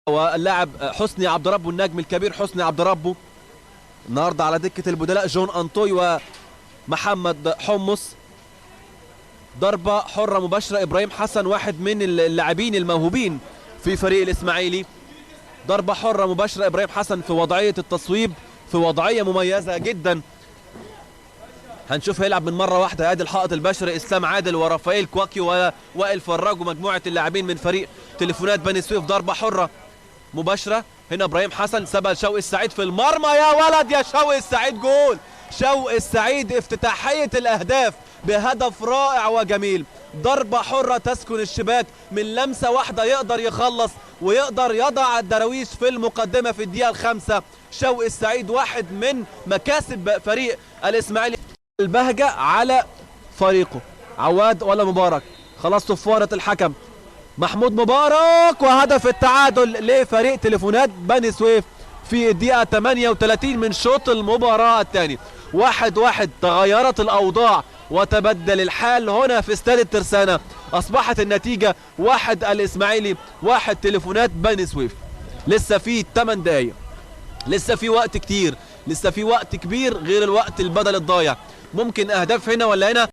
واللاعب حسني عبد ربه، النجم الكبير حسني عبد ربه. النهارده على دكة البدلاء جون أنطوي ومحمد حمص. ضربة حرة مباشرة إبراهيم حسن، واحد من اللاعبين الموهوبين في فريق الإسماعيلي. ضربة حرة مباشرة إبراهيم حسن في وضعية التصويب، في وضعية مميزة جدا. هنشوف هيلعب من مرة واحدة. ادي الحائط البشري اسلام عادل ورافائيل كواكي ووائل فراج ومجموعة اللاعبين من فريق تليفونات بني سويف. ضربة حرة مباشرة هنا ابراهيم حسن سبق شوقي السعيد في المرمى. يا ولد يا شوقي السعيد، جول شوقي السعيد، افتتاحية الأهداف بهدف رائع وجميل. ضربة حرة تسكن الشباك من لمسة واحدة، يقدر يخلص ويقدر يضع الدراويش في المقدمة في الدقيقة 5. شوقي السعيد واحد من مكاسب فريق الإسماعيلي، البهجة على فريقه. عواد ولا مبارك؟ خلاص صفارة الحكم، محمود مبارك وهدف التعادل لفريق تليفونات بني سويف في الدقيقة 38 من شوط المباراة الثاني. 1-1. تغيرت الأوضاع وتبدل الحال هنا في استاد الترسانة، أصبحت النتيجة 1 الإسماعيلي 1 تليفونات بني سويف. لسه في 8 دقايق، لسه في وقت كتير، لسه في وقت كبير غير الوقت البدل الضايع. ممكن أهداف هنا ولا هنا.